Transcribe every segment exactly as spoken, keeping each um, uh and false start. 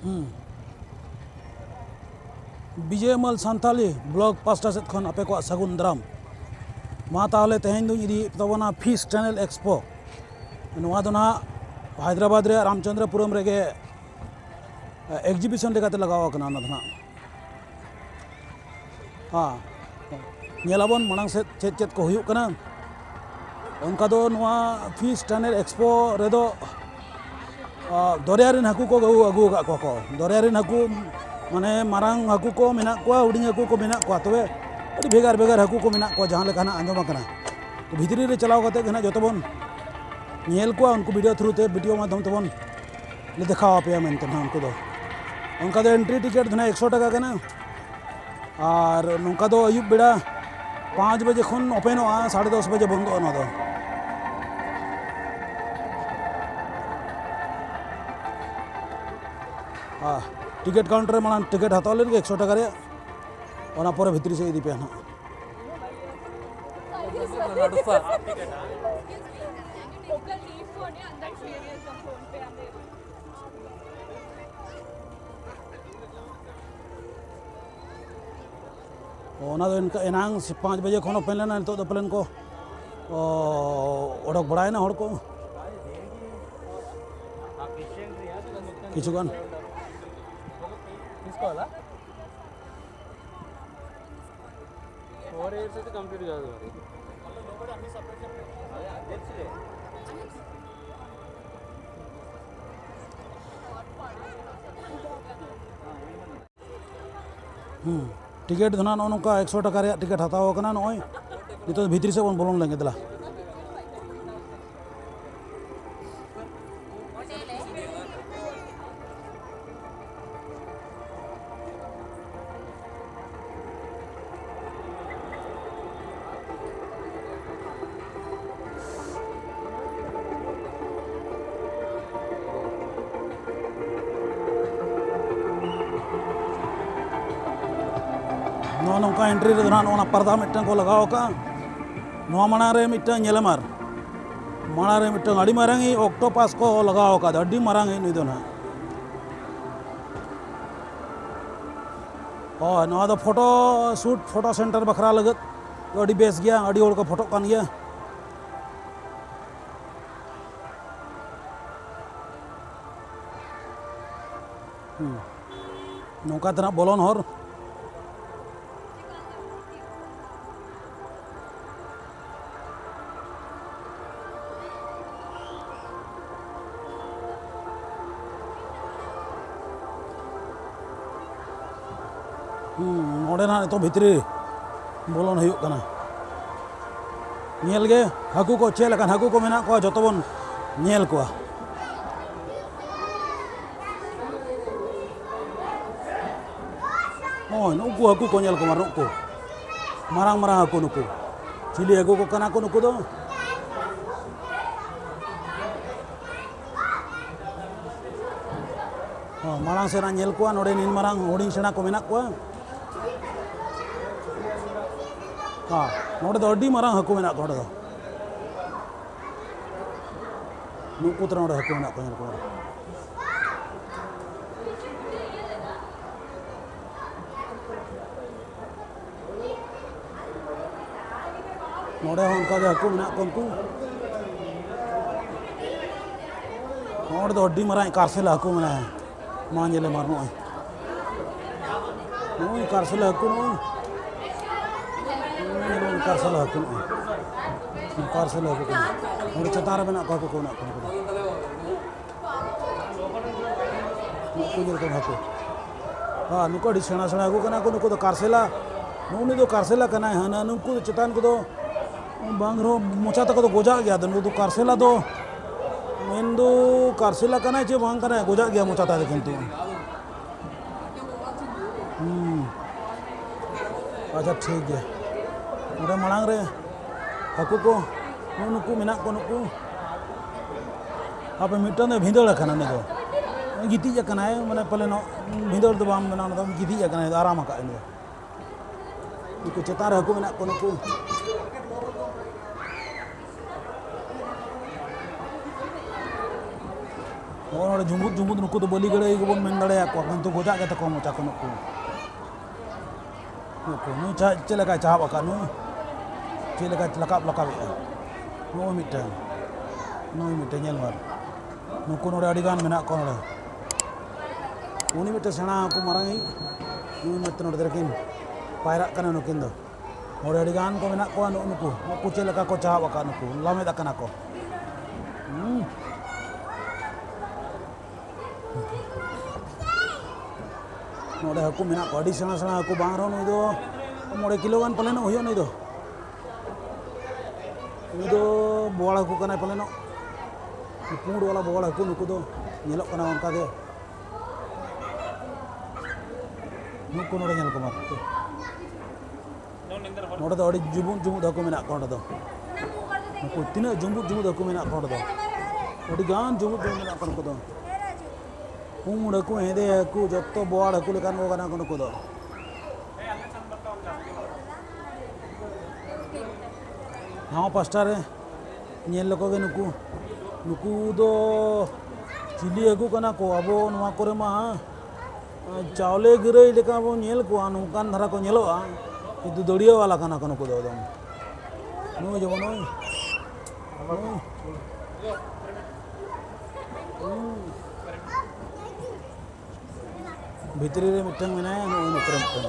ᱦᱩᱸ᱾ ᱵᱤᱡᱚᱭ ᱢᱟᱞ ᱥᱟᱱᱛᱟᱞᱤ ᱵᱞᱚᱜ ᱯᱟᱥᱴᱟ ᱥᱮᱫ ᱠᱷᱚᱱ ᱟᱯᱮ ᱠᱚᱣᱟᱜ ᱥᱟᱹᱜᱩᱱ ᱫᱟᱨᱟᱢ᱾ ᱢᱟ ᱛᱟᱦᱚᱞᱮ ᱛᱮᱦᱮᱧ ᱫᱩᱧ ᱤᱫᱤᱭᱮᱫ ᱛᱟᱵᱚᱱᱟ ᱯᱷᱤᱥ ᱴᱟᱱᱮᱞ ᱮᱠᱥᱯᱳ᱾ ᱱᱚᱣᱟ ᱫᱚ ᱱᱟᱦᱟᱜ ᱦᱟᱭᱫᱨᱟᱵᱟᱫᱽ ᱨᱮᱭᱟᱜ ᱨᱟᱢᱪᱚᱸᱫᱽᱨᱚᱯᱩᱨᱚᱢ ᱨᱮᱜᱮ ᱮᱠᱡᱤᱵᱤᱥᱚᱱ ᱞᱮᱠᱟᱛᱮ ᱞᱟᱜᱟᱣ ᱟᱠᱟᱱᱟ ᱚᱱᱟ ᱫᱚ ᱱᱟᱦᱟᱜ᱾ ᱦᱮᱸ, ᱧᱮᱞᱟᱵᱚᱱ ᱢᱟᱲᱟᱝ ᱥᱮᱫ ᱪᱮᱫ ᱪᱮᱫ ᱠᱚ ᱦᱩᱭᱩᱜ ᱠᱟᱱᱟ᱾ ᱚᱱᱠᱟ ᱫᱚ ᱱᱚᱣᱟ ᱯᱷᱤᱥ ᱴᱟᱱᱮᱞ ᱮᱠᱥᱯᱳ ᱨᱮᱫᱚ, ᱟ, ᱫᱚᱨᱭᱟ ᱨᱮᱱ ᱦᱟᱹᱠᱩ ᱠᱚ ᱟᱹᱜᱩ, ᱟᱹᱜᱩ ᱟᱠᱟᱫ ᱠᱚᱣᱟ ᱠᱚ᱾ ᱫᱚᱨᱭᱟ ᱨᱮᱱ ᱦᱟᱹᱠᱩ, ᱢᱟᱱᱮ, ᱢᱟᱨᱟᱝ ᱦᱟᱹᱠᱩ ᱠᱚ ᱢᱮᱱᱟᱜ ᱠᱚᱣᱟ, ᱦᱩᱰᱤᱧ ᱦᱟᱹᱠᱩ ᱠᱚ ᱢᱮᱱᱟᱜ ᱠᱚᱣᱟ, ᱛᱚᱵᱮ ᱟᱹᱰᱤ ᱵᱷᱮᱜᱟᱨ ᱵᱷᱮᱜᱟᱨ ᱦᱟᱹᱠᱩ ᱠᱚ ᱢᱮᱱᱟᱜ ᱠᱚᱣᱟ, ᱡᱟᱦᱟᱸ ᱞᱮᱠᱟ ᱱᱟᱜ ᱟᱸᱡᱚᱢ ᱟᱠᱟᱱᱟ᱾ ᱵᱷᱤᱛᱨᱤ ᱨᱮ ᱪᱟᱞᱟᱣ ᱠᱟᱛᱮ ᱜᱮ ᱱᱟᱜ ᱡᱚᱛᱚ ᱵᱚᱱ ᱧᱮᱞ ᱠᱚᱣᱟ, ᱩᱱᱠᱩ ᱵᱷᱤᱰᱤᱭᱳ ᱛᱷᱨᱩ ᱛᱮ, ᱵᱷᱤᱰᱤᱭᱳ ᱢᱟᱫᱽᱫᱷᱚᱢ ᱛᱮᱵᱚᱱ ᱞᱮ ᱫᱮᱠᱷᱟᱣ ᱟᱯᱮᱭᱟ ᱢᱮᱱᱛᱮ ᱱᱟᱜ ᱩᱱᱠᱩ ᱫᱚ᱾ ᱚᱱᱠᱟ ᱫᱚ ᱮᱱᱴᱨᱤ ᱴᱤᱠᱤᱴ ᱫᱚ ᱱᱟᱜ ᱮᱠᱥᱚ ᱴᱟᱠᱟ ᱠᱟᱱᱟ᱾ ᱟᱨ ᱱᱚᱝᱠᱟ ᱫᱚ ᱟᱹᱭᱩᱵ ᱵᱮᱲᱟ ᱯᱟᱸᱪ ᱵᱟᱡᱮ ᱠᱷᱚᱱ ᱳᱯᱮᱱᱚᱜᱼᱟ, ᱥᱟᱲᱮ ᱫᱚᱥ ᱵᱟᱡᱮ ᱵᱚᱱᱫᱚᱜᱼᱟ ᱱᱚᱣᱟ ᱫᱚ᱾ ᱟᱨ ᱴᱤᱠᱤᱴ ᱠᱟᱣᱩᱱᱴᱟᱨ ᱨᱮ ᱢᱟᱲᱟᱝ ᱴᱤᱠᱤᱴ ᱦᱟᱛᱟᱣ ᱞᱮᱱ ᱜᱮ ᱮᱠᱥᱚ ᱴᱟᱠᱟ ᱨᱮᱭᱟᱜ, ᱚᱱᱟ ᱯᱚᱨᱮ ᱵᱷᱤᱛᱨᱤ ᱥᱮᱫ ᱤᱫᱤ ᱯᱮᱭᱟ ᱱᱟᱦᱟᱜ᱾ ᱚᱱᱟ ᱫᱚ ᱤᱱᱠᱟᱹ ᱮᱱᱟᱝ ᱥᱮ ᱯᱟᱸᱪ ᱵᱟᱡᱮ ᱠᱷᱚᱱ ᱳᱯᱮᱱ ᱞᱮᱱᱟ, ᱱᱤᱛᱚᱜ ᱫᱚ ᱯᱟᱞᱮᱱ ᱠᱚ, ᱚ, ᱚᱰᱚᱠ ᱵᱟᱲᱟᱭᱮᱱᱟ ᱦᱚᱲ ᱠᱚ ᱠᱤᱪᱷᱩ ᱜᱟᱱ᱾ ᱦᱩᱸ, ᱴᱤᱠᱤᱴ ᱫᱚ ᱱᱟᱜ ᱱᱚᱜᱼᱚ ᱱᱚᱝᱠᱟ ᱮᱠᱥᱚ ᱴᱟᱠᱟ ᱨᱮᱭᱟᱜ ᱴᱤᱠᱤᱴ ᱦᱟᱛᱟᱣ ᱟᱠᱟᱱᱟ᱾ ᱱᱚᱜᱼᱚᱭ ᱱᱤᱛᱚᱜ ᱵᱷᱤᱛᱨᱤ ᱥᱮᱫ ᱵᱚᱱ ᱵᱚᱞᱚᱱ ᱞᱮᱱ ᱜᱮ, ᱫᱮᱞᱟ᱾ ᱱᱚᱜᱼᱚ ᱱᱚᱝᱠᱟ ᱮᱱᱴᱨᱤ ᱨᱮᱫᱚ ᱱᱟᱦᱟᱜ ᱱᱚᱜᱼᱚ ᱱᱟ ᱯᱟᱨᱫᱟ ᱢᱤᱫᱴᱟᱝ ᱠᱚ ᱞᱟᱜᱟᱣ ᱟᱠᱟᱫᱼᱟ᱾ ᱱᱚᱣᱟ ᱢᱟᱲᱟᱝ ᱨᱮ ᱢᱤᱫᱴᱟᱝ ᱧᱮᱞᱮᱢ, ᱟᱨ ᱢᱟᱲᱟᱝ ᱨᱮ ᱢᱤᱫᱴᱟᱝ ᱟᱹᱰᱤ ᱢᱟᱨᱟᱝ ᱤᱡ ᱚᱠᱴᱳᱯᱟᱥ ᱠᱚ ᱞᱟᱜᱟᱣ ᱟᱠᱟᱫᱟ, ᱟᱹᱰᱤ ᱢᱟᱨᱟᱝ ᱤᱡ ᱱᱩᱭ ᱫᱚ ᱱᱟᱦᱟᱜ᱾ ᱦᱳᱭ, ᱱᱚᱣᱟ ᱫᱚ ᱯᱷᱳᱴᱳ ᱥᱩᱴ, ᱯᱷᱳᱴᱳ ᱥᱮᱱᱴᱟᱨ ᱵᱟᱠᱷᱨᱟ ᱞᱟᱹᱜᱤᱫ ᱫᱚ ᱟᱹᱰᱤ ᱵᱮᱥ ᱜᱮᱭᱟ, ᱟᱹᱰᱤ ᱦᱚᱲ ᱠᱚ ᱯᱷᱳᱴᱳᱜ ᱠᱟᱱ ᱜᱮᱭᱟ᱾ ᱦᱩᱸ᱾ ᱱᱚᱝᱠᱟ ᱛᱮᱱᱟᱜ ᱵᱚᱞᱚᱱ ᱦᱚᱨ᱾ ᱦᱩᱸ, ᱱᱚᱸᱰᱮ ᱱᱟᱜ ᱱᱤᱛᱚᱜ ᱵᱷᱤᱛᱨᱤ ᱵᱚᱞᱚᱱ ᱦᱩᱭᱩᱜ ᱠᱟᱱᱟ᱾ ᱧᱮᱞ ᱜᱮ ᱦᱟᱹᱠᱩ ᱠᱚ, ᱪᱮᱫ ᱞᱮᱠᱟᱱ ᱦᱟᱹᱠᱩ ᱠᱚ ᱢᱮᱱᱟᱜ ᱠᱚᱣᱟ, ᱡᱚᱛᱚ ᱵᱚᱱ ᱧᱮᱞ ᱠᱚᱣᱟ᱾ ᱱᱚᱜᱼᱚᱭ ᱱᱩᱠᱩ ᱦᱟᱹᱠᱩ ᱠᱚ ᱧᱮᱞ ᱠᱚᱢᱟ, ᱱᱩᱠᱩ ᱢᱟᱨᱟᱝ ᱢᱟᱨᱟᱝ ᱦᱟᱹᱠᱩ ᱱᱩᱠᱩ᱾ ᱪᱤᱞᱤ ᱦᱟᱹᱠᱩ ᱠᱚ ᱠᱟᱱᱟ ᱠᱚ ᱱᱩᱠᱩ ᱫᱚ? ᱦᱚᱸ, ᱢᱟᱲᱟᱝ ᱥᱮᱱᱟᱜ ᱧᱮᱞ ᱠᱚᱣᱟ, ᱱᱚᱰᱮ ᱱᱤᱱ ᱢᱟᱨᱟᱝ ᱦᱩᱰᱤᱧ ᱥᱮᱬᱟ ᱠᱚ ᱢᱮᱱᱟᱜ ᱠᱚᱣᱟ᱾ ᱦᱚᱸ, ᱱᱚᱰᱮ ᱫᱚ ᱟᱹᱰᱤ ᱢᱟᱨᱟᱝ ᱦᱟᱹᱠᱩ ᱢᱮᱱᱟᱜ ᱠᱚᱣᱟ ᱱᱚᱰᱮ ᱫᱚ᱾ ᱱᱩᱠᱩ ᱛᱚᱨᱟ ᱱᱚᱰᱮ ᱦᱟᱹᱠᱩ ᱢᱮᱱᱟᱜ ᱠᱚᱣᱟ, ᱧᱮᱞ ᱠᱚᱣᱟ᱾ ᱱᱚᱰᱮ ᱦᱚᱸ ᱚᱱᱠᱟ ᱜᱮ ᱦᱟᱹᱠᱩ ᱢᱮᱱᱟᱜ ᱠᱚᱣᱟ ᱩᱱᱠᱩ᱾ ᱱᱚᱰᱮ ᱫᱚ ᱟᱹᱰᱤ ᱢᱟᱨᱟᱝ ᱠᱟᱨᱥᱮᱞ ᱦᱟᱹᱠᱩ ᱢᱮᱱᱟᱭᱟ᱾ ᱢᱟ ᱧᱮᱞᱮ ᱢᱟ ᱱᱚᱜᱼᱚᱭ᱾ ᱱᱚᱜᱼᱚᱭ ᱠᱟᱨᱥᱮᱞ ᱦᱟᱹᱠᱩ ᱱᱚᱜᱼᱚᱭ᱾ ᱱᱚᱜᱼᱚᱭ ᱠᱟᱨᱥᱮᱞ ᱦᱟᱹᱠᱩ ᱱᱚᱜᱼᱚᱭ᱾ ᱠᱟᱨᱥᱮᱞ ᱦᱟᱹᱠᱩ ᱠᱟᱱᱟ᱾ ᱱᱚᱰᱮ ᱪᱮᱛᱟᱱ ᱨᱮ ᱢᱮᱱᱟᱜ ᱠᱚᱣᱟ ᱦᱟᱹᱠᱩ ᱠᱚ ᱢᱮᱱᱟᱜ ᱠᱚᱣᱟ ᱩᱱᱠᱩ ᱫᱚ᱾ ᱱᱩᱠᱩ ᱧᱮᱞ ᱠᱚᱢ ᱦᱟᱹᱠᱩ᱾ ᱦᱮᱸ, ᱱᱩᱠᱩ ᱟᱹᱰᱤ ᱥᱮᱬᱟ ᱥᱮᱬᱟ ᱦᱟᱹᱠᱩ ᱠᱟᱱᱟ ᱠᱚ, ᱱᱩᱠᱩ ᱫᱚ ᱠᱟᱨᱥᱮᱞᱟ᱾ ᱱᱩᱜᱼᱩ ᱱᱩᱭ ᱫᱚ ᱠᱟᱨᱥᱮᱞᱟ ᱠᱟᱱᱟᱭ, ᱦᱟᱱᱟ ᱱᱩᱠᱩ ᱫᱚ ᱪᱮᱛᱟᱱ ᱠᱚᱫᱚ ᱵᱟᱝ ᱨᱮᱦᱚᱸ ᱢᱚᱪᱟ ᱛᱟᱠᱚ ᱫᱚ ᱜᱚᱡᱟᱜ ᱜᱮᱭᱟ᱾ ᱟᱫᱚ ᱱᱩᱠᱩ ᱫᱚ ᱠᱟᱨᱥᱮᱞᱟ ᱫᱚ, ᱢᱮᱱᱫᱚ ᱠᱟᱨᱥᱮᱞᱟ ᱠᱟᱱᱟᱭ ᱪᱮ ᱵᱟᱝ ᱠᱟᱱᱟᱭ, ᱜᱚᱡᱟᱜ ᱜᱮᱭᱟ ᱢᱚᱪᱟ ᱛᱟᱭ ᱫᱚ ᱠᱤᱱᱛᱩ᱾ ᱦᱩᱸ᱾ ᱟᱪᱪᱷᱟ, ᱴᱷᱤᱠ ᱜᱮᱭᱟ᱾ ᱚᱸᱰᱮ ᱢᱟᱲᱟᱝ ᱨᱮ ᱦᱟᱹᱠᱩ ᱠᱚ, ᱱᱩᱜᱼᱩ ᱱᱩᱠᱩ ᱢᱮᱱᱟᱜ ᱠᱚᱣᱟ ᱱᱩᱠᱩ᱾ ᱦᱟᱯᱮ, ᱢᱤᱫᱴᱟᱝ ᱫᱚ ᱵᱷᱤᱸᱫᱟᱹᱲ ᱟᱠᱟᱱᱟ ᱩᱱᱤ ᱫᱚ᱾ ᱜᱤᱛᱤᱡ ᱟᱠᱟᱱᱟᱭ, ᱢᱟᱱᱮ ᱯᱟᱞᱮᱱᱚᱜ ᱵᱷᱤᱸᱫᱟᱹᱲ ᱫᱚ ᱵᱟᱝ ᱢᱮᱱᱟ, ᱚᱱᱟ ᱫᱚ ᱜᱤᱛᱤᱡ ᱟᱠᱟᱱᱟᱭ, ᱟᱨᱟᱢ ᱟᱠᱟᱫ ᱩᱱᱤ ᱫᱚ᱾ ᱱᱩᱠᱩ ᱪᱮᱛᱟᱱ ᱨᱮ ᱦᱟᱹᱠᱩ ᱢᱮᱱᱟᱜ ᱠᱚᱣᱟ ᱱᱩᱠᱩ᱾ ᱱᱚᱜᱼᱚ ᱱᱚᱰᱮ ᱡᱩᱸᱵᱩᱫ ᱡᱩᱸᱵᱩᱫ ᱱᱩᱠᱩ ᱫᱚ ᱵᱟᱹᱞᱤ ᱜᱟᱹᱲᱟᱹᱭ ᱜᱮᱵᱚᱱ ᱢᱮᱱ ᱫᱟᱲᱮᱭᱟᱠᱚᱣᱟ, ᱠᱤᱱᱛᱩ ᱜᱚᱡᱟᱜ ᱜᱮ ᱛᱟᱠᱚᱣᱟ ᱢᱚᱪᱟ ᱠᱚ ᱱᱩᱠᱩ᱾ ᱱᱩᱠᱩ, ᱱᱩᱭ ᱪᱟ-, ᱪᱮᱫ ᱞᱮᱠᱟᱭ ᱪᱟᱦᱟᱵ ᱟᱠᱟᱫ, ᱱᱩᱭ ᱪᱮᱫ ᱞᱮᱠᱟᱭ ᱞᱟᱠᱟᱵ ᱞᱟᱠᱟᱵᱮᱜᱼᱟ᱾ ᱱᱩᱭ ᱢᱤᱫᱴᱮᱱ, ᱱᱩᱭ ᱢᱤᱫᱴᱮᱱ ᱧᱮᱞ ᱢᱮ᱾ ᱱᱩᱠᱩ ᱱᱚᱰᱮ ᱟᱹᱰᱤ ᱜᱟᱱ ᱢᱮᱱᱟᱜ ᱠᱚᱣᱟ ᱱᱚᱰᱮ᱾ ᱩᱱᱤ ᱢᱤᱫᱴᱮᱱ ᱥᱮᱬᱟ ᱦᱟᱹᱠᱩ ᱢᱟᱨᱟᱝ ᱤᱡ, ᱱᱩᱭ ᱢᱤᱫᱴᱮᱱ ᱱᱚᱰᱮ ᱛᱟᱹᱠᱤᱱ ᱯᱟᱭᱨᱟᱜ ᱠᱟᱱᱟ ᱱᱩᱠᱤᱱ ᱫᱚ᱾ ᱱᱚᱰᱮ ᱟᱹᱰᱤ ᱜᱟᱱ ᱠᱚ ᱢᱮᱱᱟᱜ ᱠᱚᱣᱟ, ᱱᱩᱜᱼᱩ ᱱᱩᱠᱩ, ᱱᱩᱠᱩ ᱪᱮᱫ ᱞᱮᱠᱟ ᱠᱚ ᱪᱟᱦᱟᱵ ᱟᱠᱟᱫ, ᱱᱩᱠᱩ ᱞᱟᱢᱮᱫ ᱟᱠᱟᱱᱟ ᱠᱚ᱾ ᱦᱩᱸ᱾ ᱱᱚᱰᱮ ᱦᱟᱹᱠᱩ ᱢᱮᱱᱟᱜ ᱠᱚᱣᱟ, ᱟᱹᱰᱤ ᱥᱮᱬᱟ ᱥᱮᱬᱟ ᱦᱟᱹᱠᱩ, ᱵᱟᱝ ᱨᱮᱦᱚᱸ ᱱᱩᱭ ᱫᱚ ᱢᱚᱬᱮ ᱠᱤᱞᱳ ᱜᱟᱱ ᱯᱟᱞᱮᱱᱚᱜ ᱦᱩᱭᱩᱜᱼᱟ ᱱᱩᱭ ᱫᱚ᱾ ᱩᱱᱤ ᱫᱚ ᱵᱳᱣᱟᱲ ᱦᱟᱹᱠᱩ ᱠᱟᱱᱟᱭ ᱯᱟᱞᱮᱱᱚᱜ, ᱯᱩᱸᱰ ᱣᱟᱞᱟ ᱵᱳᱣᱟᱲ ᱦᱟᱹᱠᱩ ᱱᱩᱠᱩ ᱫᱚ ᱧᱮᱞᱚᱜ ᱠᱟᱱᱟ ᱚᱱᱠᱟ ᱜᱮ᱾ ᱱᱩᱠᱩ ᱱᱚᱰᱮ ᱧᱮᱞ ᱠᱚᱢ ᱟᱨ ᱱᱚᱰᱮ ᱫᱚ ᱟᱹᱰᱤ ᱡᱩᱵᱩᱫ ᱡᱩᱵᱩᱫ ᱦᱟᱹᱠᱩ ᱢᱮᱱᱟᱜ ᱠᱚᱣᱟ ᱱᱚᱰᱮ ᱫᱚ᱾ ᱱᱩᱠᱩ ᱛᱤᱱᱟᱹᱜ ᱡᱩᱵᱩᱫ ᱡᱩᱵᱩᱫ ᱦᱟᱹᱠᱩ ᱢᱮᱱᱟᱜ ᱠᱚᱣᱟ ᱱᱚᱰᱮ ᱫᱚ, ᱟᱹᱰᱤ ᱜᱟᱱ ᱡᱩᱵᱩᱫ ᱡᱩᱵᱩᱫ ᱢᱮᱱᱟᱜ ᱠᱚᱣᱟ ᱱᱩᱠᱩ ᱫᱚ᱾ ᱯᱩᱸᱰ ᱦᱟᱹᱠᱩ, ᱦᱮᱸᱫᱮ ᱦᱟᱹᱠᱩ, ᱡᱚᱛᱚ ᱵᱳᱣᱟᱲ ᱦᱟᱹᱠᱩ ᱞᱮᱠᱟᱱ ᱠᱚ ᱠᱟᱱᱟ ᱠᱚ ᱱᱩᱠᱩ ᱫᱚ᱾ ᱱᱟᱣᱟ ᱯᱟᱥᱴᱟ ᱨᱮ ᱧᱮᱞ ᱞᱮᱠᱚ ᱜᱮ ᱱᱩᱠᱩ, ᱱᱩᱠᱩ ᱫᱚ ᱪᱤᱞᱤ ᱦᱟᱹᱠᱩ ᱠᱟᱱᱟ ᱠᱚ? ᱟᱵᱚ ᱱᱚᱣᱟ ᱠᱚᱨᱮ ᱢᱟ ᱪᱟᱣᱞᱮ ᱜᱟᱹᱨᱟᱹᱭ ᱞᱮᱠᱟ ᱵᱚᱱ ᱧᱮᱞ ᱠᱚᱣᱟ, ᱱᱚᱝᱠᱟᱱ ᱫᱷᱟᱨᱟ ᱠᱚ ᱧᱮᱞᱚᱜᱼᱟ, ᱠᱤᱱᱛᱩ ᱫᱟᱹᱲᱭᱟᱹ ᱵᱟᱞᱟ ᱠᱟᱱᱟ ᱠᱚ ᱱᱩᱠᱩ ᱫᱚ ᱮᱠᱫᱚᱢ᱾ ᱱᱩᱭ ᱡᱮᱢᱚᱱ ᱱᱩᱭ, ᱱᱩᱭ᱾ ᱵᱷᱤᱛᱨᱤ ᱨᱮ ᱢᱤᱫᱴᱟᱝ ᱢᱮᱱᱟᱭᱟ, ᱱᱚᱜᱼᱚᱭ ᱱᱚᱛᱮ ᱨᱮ ᱢᱤᱫᱴᱟᱝ᱾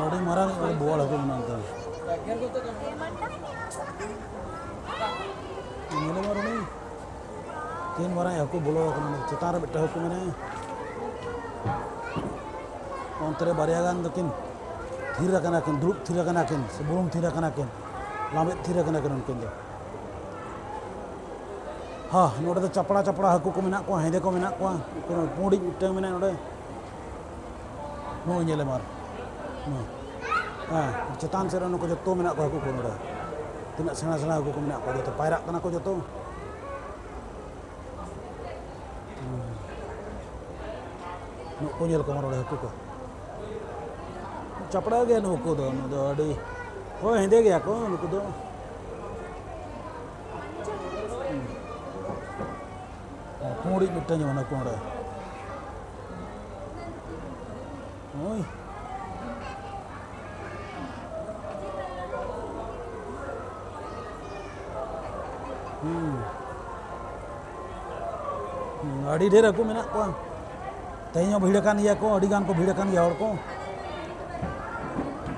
ᱟᱹᱰᱤ ᱢᱟᱨᱟᱝ ᱟᱹᱰᱤ ᱵᱚᱲ ᱦᱟᱹᱠᱩ ᱢᱮᱱᱟᱜ ᱠᱚᱣᱟ᱾ ᱧᱮᱞᱮ ᱢᱟ ᱨᱩᱱᱤ᱾ ᱛᱤᱱ ᱢᱟᱨᱟᱝ ᱦᱟᱹᱠᱩ ᱵᱚᱞᱚ ᱟᱠᱟᱱᱟ, ᱪᱮᱛᱟᱱ ᱨᱮ ᱢᱤᱫᱴᱟᱝ ᱦᱟᱹᱠᱩ ᱢᱮᱱᱟᱭᱟ᱾ ᱚᱱᱛᱮ ᱨᱮ ᱵᱟᱨᱭᱟ ᱜᱟᱱ ᱫᱚᱠᱤᱱ ᱛᱷᱤᱨ ᱟᱠᱟᱱᱟ ᱠᱤᱱ, ᱫᱩᱲᱩᱵ ᱛᱷᱤᱨ ᱟᱠᱟᱱᱟ ᱠᱤᱱ, ᱥᱮ ᱵᱩᱨᱩᱢ ᱛᱷᱤᱨ ᱟᱠᱟᱱᱟ ᱠᱤᱱ, ᱞᱟᱢᱮᱫ ᱛᱷᱤᱨ ᱟᱠᱟᱱᱟ ᱠᱤᱱ ᱩᱱᱠᱤᱱ ᱫᱚ᱾ ᱦᱟ, ᱱᱚᱰᱮ ᱫᱚ ᱪᱟᱯᱲᱟ ᱪᱟᱯᱲᱟ ᱦᱟᱹᱠᱩ ᱠᱚ ᱢᱮᱱᱟᱜ ᱠᱚᱣᱟ, ᱦᱮᱸᱫᱮ ᱠᱚ ᱢᱮᱱᱟᱜ ᱠᱚᱣᱟ, ᱯᱩᱸᱰᱤᱡ ᱢᱤᱫᱴᱟᱝ ᱢᱮᱱᱟᱭᱟ ᱱᱚᱰᱮ᱾ ᱱᱚᱜᱼᱚᱭ ᱧᱮᱞᱮᱢ ᱟᱨ᱾ ᱱᱚᱣᱟ᱾ ᱦᱮᱸ, ᱪᱮᱛᱟᱱ ᱥᱮᱫ ᱨᱮ ᱱᱩᱠᱩ ᱡᱚᱛᱚ ᱢᱮᱱᱟᱜ ᱠᱚᱣᱟ ᱦᱟᱹᱠᱩ ᱠᱚ ᱱᱚᱰᱮ᱾ ᱛᱤᱱᱟᱹᱜ ᱥᱮᱬᱟ ᱥᱮᱬᱟ ᱦᱟᱹᱠᱩ ᱠᱚ ᱢᱮᱱᱟᱜ ᱠᱚᱣᱟ, ᱡᱚᱛᱚ ᱯᱟᱭᱨᱟᱜ ᱠᱟᱱᱟ ᱠᱚ ᱡᱚᱛᱚ᱾ ᱦᱩᱸ᱾ ᱱᱩᱠᱩ ᱧᱮᱞ ᱠᱚᱢ ᱱᱚᱰᱮ ᱦᱟᱹᱠᱩ ᱠᱚ᱾ ᱪᱟᱯᱲᱟᱣ ᱜᱮᱭᱟ ᱱᱩᱠᱩ ᱫᱚ, ᱱᱩᱠᱩ ᱫᱚ ᱟᱹᱰᱤ, ᱦᱳᱭ, ᱦᱮᱸᱫᱮ ᱜᱮᱭᱟ ᱠᱚ ᱱᱩᱠᱩ ᱫᱚ᱾ ᱦᱩᱸ᱾ ᱯᱩᱸᱰᱤᱡ ᱢᱤᱫᱴᱟᱝ ᱧᱟᱢ ᱱᱩᱠᱩ ᱚᱸᱰᱮ᱾ ᱦᱳᱭ᱾ ᱦᱩᱸ᱾ ᱦᱩᱸ, ᱟᱹᱰᱤ ᱰᱷᱮᱨ ᱦᱟᱹᱠᱩ ᱢᱮᱱᱟᱜ ᱠᱚᱣᱟ᱾ ᱛᱮᱦᱮᱧ ᱦᱚᱸ ᱵᱷᱤᱲ ᱟᱠᱟᱱ ᱜᱮᱭᱟ ᱠᱚ, ᱟᱹᱰᱤ ᱜᱟᱱ ᱠᱚ ᱵᱷᱤᱲ ᱟᱠᱟᱱ ᱜᱮᱭᱟ ᱦᱚᱲ ᱠᱚ᱾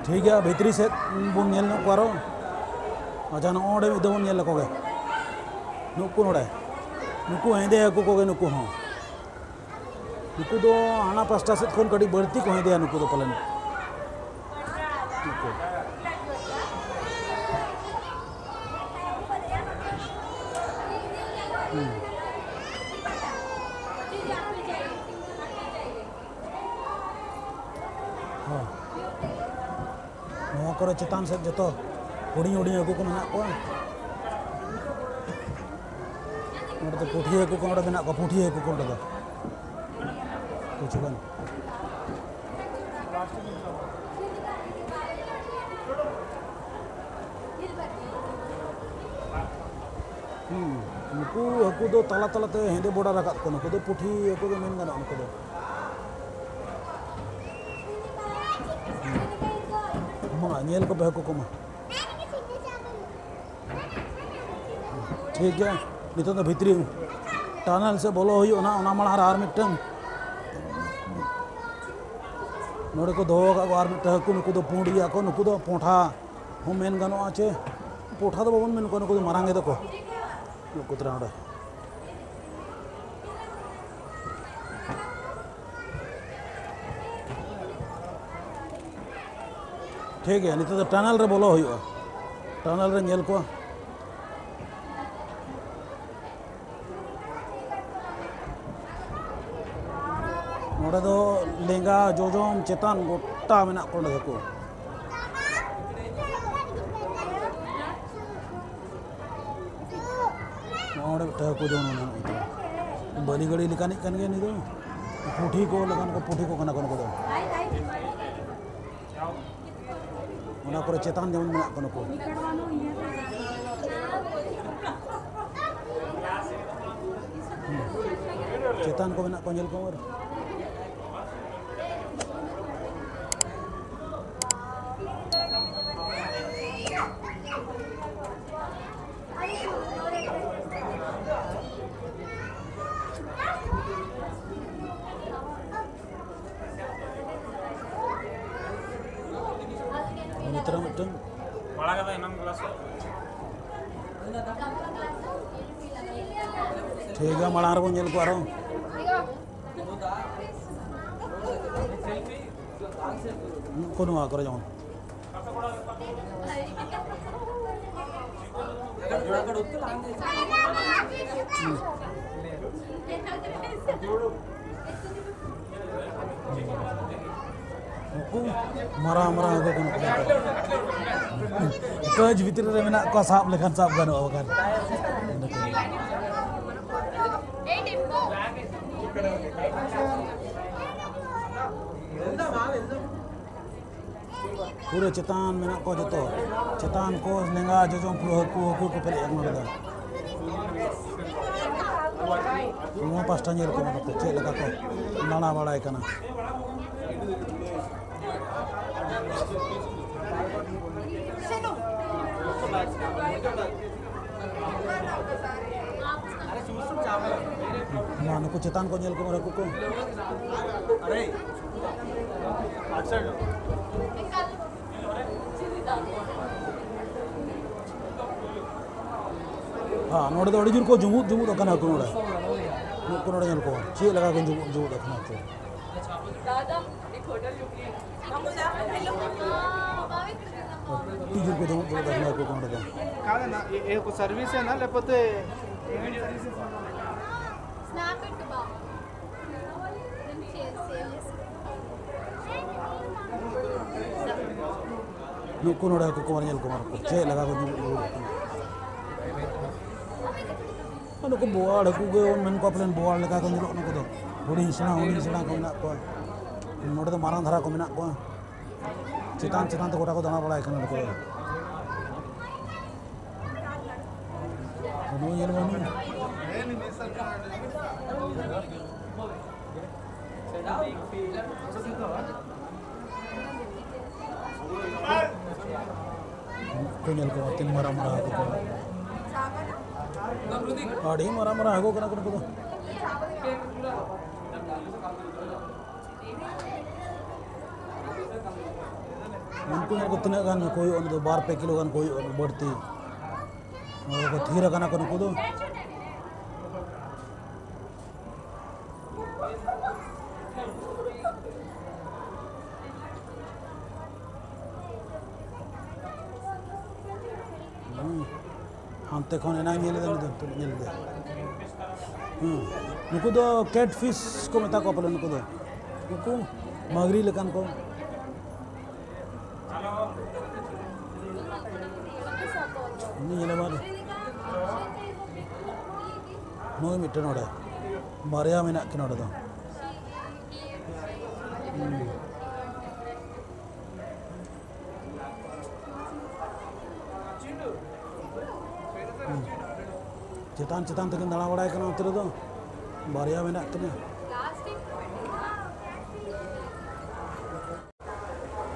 ᱴᱷᱤᱠ ᱜᱮᱭᱟ, ᱵᱷᱤᱛᱨᱤ ᱥᱮᱫ ᱵᱚᱱ ᱧᱮᱞ ᱧᱚᱜ ᱠᱚᱣᱟ ᱟᱨᱚ᱾ ᱟᱪᱪᱷᱟ, ᱱᱚᱜᱼᱚ ᱱᱚᱰᱮ ᱢᱤᱫ ᱫᱷᱟᱣ ᱵᱚᱱ ᱧᱮᱞ ᱞᱮᱠᱚ ᱜᱮ᱾ ᱱᱩᱠᱩ ᱱᱚᱰᱮ, ᱱᱩᱠᱩ ᱦᱮᱸᱫᱮ ᱦᱟᱹᱠᱩ ᱠᱚᱜᱮ ᱱᱩᱠᱩ ᱦᱚᱸ᱾ ᱱᱩᱠᱩ ᱫᱚ ᱦᱟᱱᱟ ᱯᱟᱥᱴᱟ ᱥᱮᱫ ᱠᱷᱚᱱ ᱠᱟᱹᱴᱤᱡ ᱵᱟᱹᱲᱛᱤ ᱠᱚ ᱦᱮᱸᱫᱮᱭᱟ ᱱᱩᱠᱩ ᱫᱚ ᱯᱟᱞᱮᱱ᱾ ᱱᱩᱠᱩ᱾ ᱦᱩᱸ᱾ ᱦᱳᱭ᱾ ᱱᱚᱣᱟ ᱠᱚᱨᱮ ᱪᱮᱛᱟᱱ ᱥᱮᱫ ᱡᱚᱛᱚ ᱦᱩᱰᱤᱧ ᱦᱩᱰᱤᱧ ᱦᱟᱹᱠᱩ ᱠᱚ ᱢᱮᱱᱟᱜ ᱠᱚᱣᱟ᱾ ᱱᱚᱰᱮ ᱫᱚ ᱯᱩᱴᱷᱤ ᱦᱟᱹᱠᱩ ᱠᱚ ᱱᱚᱰᱮ ᱢᱮᱱᱟᱜ ᱠᱚᱣᱟ, ᱯᱩᱴᱷᱤ ᱦᱟᱹᱠᱩ ᱠᱚ ᱱᱚᱰᱮ ᱫᱚ ᱠᱤᱪᱷᱩ ᱜᱟᱱ᱾ ᱦᱩᱸ, ᱱᱩᱠᱩ ᱦᱟᱹᱠᱩ ᱫᱚ ᱛᱟᱞᱟ ᱛᱟᱞᱟᱛᱮ ᱦᱮᱸᱫᱮ border ᱟᱠᱟᱫ ᱠᱚᱣᱟ, ᱱᱩᱠᱩ ᱫᱚ ᱯᱩᱴᱷᱤ ᱦᱟᱹᱠᱩ ᱜᱮ ᱢᱮᱱ ᱜᱟᱱᱚᱜᱼᱟ ᱱᱩᱠᱩ ᱫᱚ᱾ ᱢᱟ, ᱧᱮᱞ ᱠᱚᱯᱮ ᱦᱟᱹᱠᱩ ᱠᱚ ᱢᱟ᱾ ᱴᱷᱤᱠ ᱜᱮᱭᱟ, ᱱᱤᱛᱚᱜ ᱫᱚ ᱵᱷᱤᱛᱨᱤ tunnel ᱥᱮᱫ ᱵᱚᱞᱚ ᱦᱩᱭᱩᱜᱼᱟ ᱱᱟᱦᱟᱜ, ᱚᱱᱟ ᱢᱟᱲᱟᱝ ᱨᱮ ᱟᱨ ᱢᱤᱫᱴᱟᱝ ᱱᱚᱰᱮ ᱠᱚ ᱫᱚᱦᱚ ᱟᱠᱟᱫ ᱠᱚᱣᱟ, ᱟᱨ ᱢᱤᱫᱴᱟᱝ ᱦᱟᱹᱠᱩ, ᱱᱩᱠᱩ ᱫᱚ ᱯᱩᱸᱰ ᱜᱮᱭᱟ ᱠᱚ, ᱱᱩᱠᱩ ᱫᱚ ᱯᱚᱸᱴᱷᱟ ᱦᱚᱸ ᱢᱮᱱ ᱜᱟᱱᱚᱜᱼᱟ, ᱪᱮ ᱯᱚᱸᱴᱷᱟ ᱫᱚ ᱵᱟᱵᱚᱱ ᱢᱮᱱ ᱠᱚᱣᱟ, ᱱᱩᱠᱩ ᱫᱚ ᱢᱟᱨᱟᱝ ᱜᱮᱫᱚ ᱠᱚ᱾ ᱱᱩᱠᱩ ᱛᱚᱨᱟ ᱱᱚᱰᱮ᱾ ᱴᱷᱤᱠ ᱜᱮᱭᱟ, ᱱᱤᱛᱚᱜ ᱫᱚ tunnel ᱨᱮ ᱵᱚᱞᱚ ᱦᱩᱭᱩᱜᱼᱟ, tunnel ᱨᱮ ᱧᱮᱞ ᱠᱚᱣᱟ᱾ ᱱᱚᱰᱮ ᱫᱚ ᱞᱮᱸᱜᱟ, ᱡᱚᱡᱚᱢ, ᱪᱮᱛᱟᱱ ᱜᱚᱴᱟ ᱢᱮᱱᱟᱜ ᱠᱚᱣᱟ ᱱᱚᱰᱮ ᱦᱟᱹᱠᱩ᱾ ᱱᱚᱰᱮ ᱢᱤᱫᱴᱟᱝ ᱦᱟᱹᱠᱩ ᱡᱮᱢᱚᱱ ᱢᱮᱱᱟᱜ ᱠᱚᱣᱟ᱾ ᱵᱟᱹᱞᱤ ᱜᱟᱹᱲᱤ ᱞᱮᱠᱟᱱᱤᱡ ᱠᱟᱱ ᱜᱮᱭᱟ ᱱᱩᱭ ᱫᱚ᱾ ᱯᱩᱴᱷᱤ ᱠᱚ ᱞᱮᱠᱟᱱ ᱠᱚ, ᱯᱩᱴᱷᱤ ᱠᱚ ᱠᱟᱱᱟ ᱠᱚ ᱱᱩᱠᱩ ᱫᱚ᱾ ᱚᱱᱟ ᱠᱚᱨᱮ ᱪᱮᱛᱟᱱ ᱡᱮᱢᱚᱱ ᱢᱮᱱᱟᱜ ᱠᱚ ᱱᱩᱠᱩ᱾ ᱦᱩᱸ᱾ ᱪᱮᱛᱟᱱ ᱠᱚ ᱢᱮᱱᱟᱜ ᱠᱚᱣᱟ, ᱧᱮᱞ ᱠᱚᱢ ᱟᱨ᱾ ᱱᱮᱛᱟᱨ ᱢᱤᱫᱴᱟᱝ ᱢᱟᱲᱟᱝ ᱨᱮ ᱮᱱᱟᱝ ᱠᱞᱟᱥ᱾ ᱴᱷᱤᱠ ᱜᱮᱭᱟ, ᱢᱟᱲᱟᱝ ᱨᱮᱵᱚᱱ ᱧᱮᱞ ᱠᱚᱣᱟ ᱟᱨᱦᱚᱸ᱾ ᱩᱱᱠᱩ ᱱᱚᱣᱟ ᱠᱚᱨᱮ ᱡᱮᱢᱚᱱ᱾ ᱱᱩᱠᱩ ᱢᱟᱨᱟᱝ ᱢᱟᱨᱟᱝ ᱦᱟᱹᱠᱩ ᱠᱟᱱᱟ ᱠᱚ᱾ ᱠᱟᱹᱡ ᱵᱷᱤᱛᱨᱤ ᱨᱮ ᱢᱮᱱᱟᱜ ᱠᱚᱣᱟ, ᱥᱟᱵ ᱞᱮᱠᱷᱟᱱ ᱥᱟᱵ ᱜᱟᱱᱚᱜᱼᱟ ᱵᱟᱠᱷᱟᱱ᱾ ᱯᱩᱨᱟᱹ ᱪᱮᱛᱟᱱ ᱢᱮᱱᱟᱜ ᱠᱚᱣᱟ ᱡᱚᱛᱚ᱾ ᱪᱮᱛᱟᱱ ᱠᱚ, ᱞᱮᱸᱜᱟ, ᱡᱚᱡᱚᱢ, ᱯᱩᱨᱟᱹ ᱦᱟᱹᱠᱩ, ᱦᱟᱹᱠᱩ ᱠᱚ ᱯᱮᱨᱮᱡ ᱟᱠᱟᱱᱟ ᱱᱚᱰᱮ ᱫᱚ᱾ ᱱᱚᱣᱟ ᱯᱟᱥᱴᱟ ᱧᱮᱞ ᱠᱚᱢ ᱱᱩᱠᱩ ᱪᱮᱫ ᱞᱮᱠᱟ ᱠᱚ ᱫᱟᱬᱟ ᱵᱟᱲᱟᱭ ᱠᱟᱱᱟ᱾ ᱢᱟ, ᱱᱩᱠᱩ ᱪᱮᱛᱟᱱ ᱠᱚ ᱧᱮᱞ ᱠᱚᱢ ᱦᱟᱹᱠᱩ ᱠᱚ᱾ ᱦᱮᱸ, ᱱᱚᱰᱮ ᱫᱚ ᱟᱹᱰᱤ ᱡᱳᱨ ᱠᱚ ᱡᱩᱢᱩᱫ ᱡᱩᱢᱩᱫ ᱟᱠᱟᱱᱟ ᱠᱚ ᱱᱚᱰᱮ᱾ ᱱᱩᱠᱩ ᱱᱚᱰᱮ ᱧᱮᱞ ᱠᱚ, ᱪᱮᱫ ᱞᱮᱠᱟ ᱠᱚ ᱡᱩᱢᱩᱫ ᱡᱩᱢᱩᱫ ᱟᱠᱟᱱᱟ ᱠᱚ᱾ ᱟᱹᱰᱤ ᱡᱳᱨ ᱠᱚ ᱡᱩᱢᱩᱫ ᱡᱩᱢᱩᱫ ᱟᱠᱟᱱᱟ ᱠᱚ ᱱᱚᱰᱮ ᱫᱚ᱾ కాదన్నా, ఏ, ఏ ఒక సర్వీస్ అయినా లేకపోతే ఏమేమి సర్వీసెస్? స్నాప్ ఇటు బా. ᱱᱩᱠᱩ ᱱᱚᱰᱮ ᱦᱟᱹᱠᱩ ᱠᱚ ᱧᱮᱞ ᱠᱚᱢ ᱟᱨ ᱪᱮᱫ ᱞᱮᱠᱟ ᱠᱚ ᱧᱩ-, ᱧᱩ-, ᱱᱩᱠᱩ ᱵᱳᱣᱟᱲ ᱦᱟᱹᱠᱩ ᱜᱮ ᱵᱚᱱ ᱢᱮᱱ ᱠᱚᱣᱟ ᱯᱟᱞᱮᱱ, ᱵᱳᱣᱟᱲ ᱞᱮᱠᱟ ᱠᱚ ᱧᱮᱞᱚᱜ ᱱᱩᱠᱩ ᱫᱚ᱾ ᱦᱩᱰᱤᱧ ᱥᱮᱬᱟ, ᱦᱩᱰᱤᱧ ᱥᱮᱬᱟ ᱠᱚ ᱢᱮᱱᱟᱜ ᱠᱚᱣᱟ᱾ ᱱᱚᱰᱮ ᱫᱚ ᱢᱟᱨᱟᱝ ᱫᱷᱟᱨᱟ ᱠᱚ ᱢᱮᱱᱟᱜ ᱠᱚᱣᱟ᱾ ᱪᱮᱛᱟᱱ ᱪᱮᱛᱟᱱ ᱛᱮ ᱜᱚᱴᱟ ᱠᱚ ᱫᱟᱬᱟ ᱵᱟᱲᱟᱭ ᱠᱟᱱᱟ ᱱᱩᱠᱩ ᱫᱚ᱾ ᱱᱩᱭ ᱧᱮᱞ ᱢᱮ ᱱᱩᱭ᱾ ᱠᱚ ᱧᱮᱞ ᱠᱚᱣᱟ ᱛᱤᱱ ᱢᱟᱨᱟᱝ ᱢᱟᱨᱟᱝ ᱦᱟᱹᱠᱩ ᱠᱚ᱾ ᱟᱹᱰᱤ ᱢᱟᱨᱟᱝ ᱢᱟᱨᱟᱝ ᱦᱟᱹᱠᱩ ᱠᱟᱱᱟ ᱠᱚ ᱱᱩᱠᱩ ᱫᱚ᱾ ᱩᱱᱠᱩ ᱧᱮᱞ ᱠᱚ ᱛᱤᱱᱟᱹᱜ ᱜᱟᱱ ᱠᱚ ᱦᱩᱭᱩᱜᱼᱟ, ᱩᱱᱠᱩ ᱫᱚ ᱵᱟᱨ ᱯᱮ ᱠᱤᱞᱳ ᱜᱟᱱ ᱠᱚ ᱦᱩᱭᱩᱜᱼᱟ ᱵᱟᱹᱲᱛᱤ᱾ ᱱᱚᱰᱮ ᱠᱚ ᱛᱷᱤᱨ ᱟᱠᱟᱱᱟ ᱠᱚ ᱱᱩᱠᱩ ᱫᱚ᱾ ᱦᱩᱸ᱾ ᱦᱟᱱᱛᱮ ᱠᱷᱚᱱ ᱮᱱᱟᱝ ᱧᱮᱞ ᱮᱫᱟ, ᱱᱤᱛᱚᱜ ᱧᱮᱞ ᱮᱫᱟ᱾ ᱦᱩᱸ᱾ ᱱᱩᱠᱩ ᱫᱚ ᱠᱮᱴ ᱯᱷᱤᱥ ᱠᱚ ᱢᱮᱛᱟ ᱠᱚᱣᱟ ᱯᱟᱞᱮ ᱱᱩᱠᱩ ᱫᱚ᱾ ᱱᱩᱠᱩ ᱢᱟᱹᱜᱽᱨᱤ ᱞᱮᱠᱟᱱ ᱠᱚ᱾ ᱩᱱᱤ ᱧᱮᱞᱮ ᱢᱟ᱾ ᱱᱩᱭ ᱢᱤᱫᱴᱮᱱ ᱱᱚᱰᱮ᱾ ᱵᱟᱨᱭᱟ ᱢᱮᱱᱟᱜ ᱠᱤᱱᱟ ᱱᱚᱰᱮ ᱫᱚ᱾ ᱦᱩᱸ᱾ ᱦᱩᱸ᱾ ᱪᱮᱛᱟᱱ ᱪᱮᱛᱟᱱ ᱛᱮᱠᱤᱱ ᱫᱟᱬᱟ ᱵᱟᱲᱟᱭ ᱠᱟᱱᱟ ᱚᱱᱛᱮ ᱨᱮᱫᱚ᱾ ᱵᱟᱨᱭᱟ ᱢᱮᱱᱟᱜ ᱠᱤᱱᱟ᱾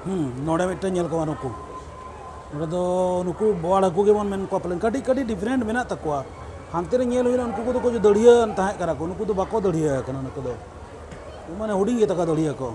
ᱦᱩᱸ, ᱱᱚᱰᱮ ᱢᱤᱫᱴᱮᱱ ᱧᱮᱞ ᱠᱚᱣᱟ ᱱᱩᱠᱩ᱾ ᱱᱚᱰᱮ ᱫᱚ ᱱᱩᱠᱩ ᱵᱳᱣᱟᱲ ᱦᱟᱹᱠᱩ ᱜᱮᱵᱚᱱ ᱢᱮᱱ ᱠᱚᱣᱟ ᱯᱟᱞᱮᱱ᱾ ᱠᱟᱹᱴᱤᱡ ᱠᱟᱹᱴᱤᱡ ᱰᱤᱯᱷᱟᱨᱮᱱᱴ ᱢᱮᱱᱟᱜ ᱛᱟᱠᱚᱣᱟ᱾ ᱦᱟᱱᱛᱮ ᱨᱮ ᱧᱮᱞ ᱦᱩᱭᱱᱟ, ᱩᱱᱠᱩ ᱠᱚᱫᱚ ᱠᱚ ᱫᱟᱹᱲᱦᱤᱭᱟᱹ ᱛᱟᱦᱮᱸ ᱠᱟᱱᱟ ᱠᱚ᱾ ᱱᱩᱠᱩ ᱫᱚ ᱵᱟᱠᱚ ᱫᱟᱹᱲᱦᱤᱭᱟᱹ ᱟᱠᱟᱱᱟ, ᱱᱩᱠᱩ ᱫᱚ᱾ ᱢᱟᱱᱮ ᱦᱩᱰᱤᱧ ᱜᱮᱛᱟ ᱠᱚᱣᱟ ᱫᱟᱹᱲᱦᱤᱭᱟᱹ ᱠᱚ᱾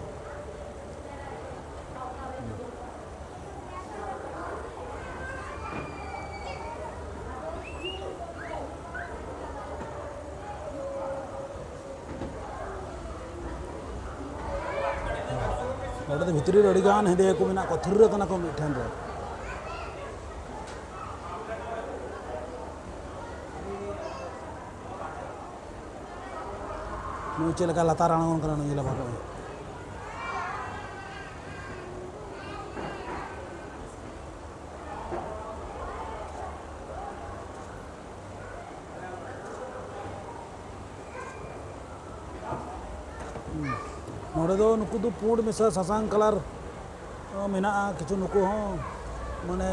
ᱱᱚᱰᱮ ᱫᱚ ᱵᱷᱤᱛᱨᱤ ᱨᱮ ᱟᱹᱰᱤ ᱜᱟᱱ ᱦᱮᱸᱫᱮ ᱠᱚ ᱢᱮᱱᱟᱜ ᱠᱚᱣᱟ, ᱛᱷᱤᱨ ᱟᱠᱟᱱᱟ ᱠᱚ ᱢᱤᱫ ᱴᱷᱮᱱ ᱨᱮ᱾ ᱱᱩᱭ ᱪᱮᱫ ᱞᱮᱠᱟ ᱞᱟᱛᱟᱨ ᱟᱬᱜᱚᱱ ᱠᱟᱱᱟ, ᱱᱩᱭ ᱧᱮᱞᱮ ᱵᱟᱹᱱᱩᱜᱼᱟ᱾ ᱱᱚᱰᱮ ᱫᱚ ᱱᱩᱠᱩ ᱫᱚ ᱯᱩᱸᱰ ᱢᱮᱥᱟ ᱥᱟᱥᱟᱝ ᱠᱟᱞᱟᱨ ᱢᱮᱱᱟᱜᱼᱟ᱾ ᱠᱤᱪᱷᱩ ᱱᱩᱠᱩ ᱦᱚᱸ ᱢᱟᱱᱮ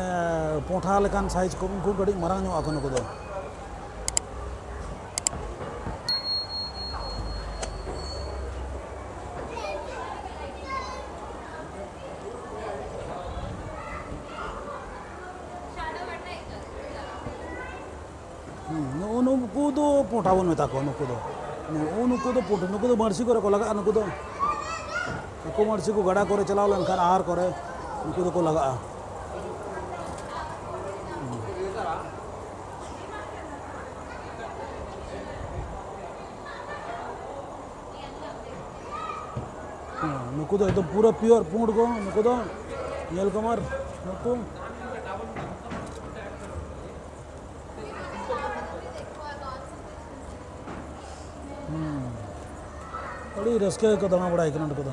ᱯᱚᱴᱷᱟ ᱞᱮᱠᱟᱱ ᱥᱟᱭᱤᱡᱽ ᱠᱚ, ᱩᱱᱠᱩ ᱠᱟᱹᱴᱤᱡ ᱢᱟᱨᱟᱝ ᱧᱚᱜ ᱟᱠᱚ ᱱᱩᱠᱩ ᱫᱚ᱾ ᱦᱩᱸ, ᱱᱩᱜᱼᱩ ᱱᱩᱠᱩ ᱫᱚ ᱯᱚᱴᱷᱟ ᱵᱚᱱ ᱢᱮᱛᱟ ᱠᱚᱣᱟ᱾ ᱱᱩᱠᱩ ᱫᱚ, ᱱᱩᱜᱼᱩ ᱱᱩᱠᱩ ᱫᱚ ᱯᱚᱴᱷᱟ, ᱱᱩᱠᱩ ᱫᱚ ᱢᱟᱹᱨᱥᱤ ᱠᱚᱨᱮ ᱠᱚ ᱞᱟᱜᱟᱜᱼᱟ᱾ ᱱᱩᱠᱩ ᱫᱚ ᱦᱟᱹᱠᱩ ᱢᱟᱹᱨᱥᱤ ᱠᱚ ᱜᱟᱰᱟ ᱠᱚᱨᱮ ᱪᱟᱞᱟᱣ ᱞᱮᱱᱠᱷᱟᱱ, ᱟᱦᱟᱨ ᱠᱚᱨᱮ, ᱱᱩᱠᱩ ᱫᱚᱠᱚ ᱞᱟᱜᱟᱜᱼᱟ᱾ ᱦᱮᱸ, ᱱᱩᱠᱩ ᱫᱚ ᱮᱠᱫᱚᱢ ᱯᱩᱨᱟᱹ pure ᱯᱩᱸᱰ ᱠᱚ, ᱱᱩᱠᱩ ᱫᱚ ᱧᱮᱞ ᱠᱚᱢ ᱟᱨ ᱱᱩᱠᱩ᱾ ᱦᱩᱸ᱾ ᱟᱹᱰᱤ ᱨᱟᱹᱥᱠᱟᱹ ᱜᱮᱠᱚ ᱫᱟᱬᱟ ᱵᱟᱲᱟᱭ ᱠᱟᱱᱟ ᱱᱩᱠᱩ ᱫᱚ᱾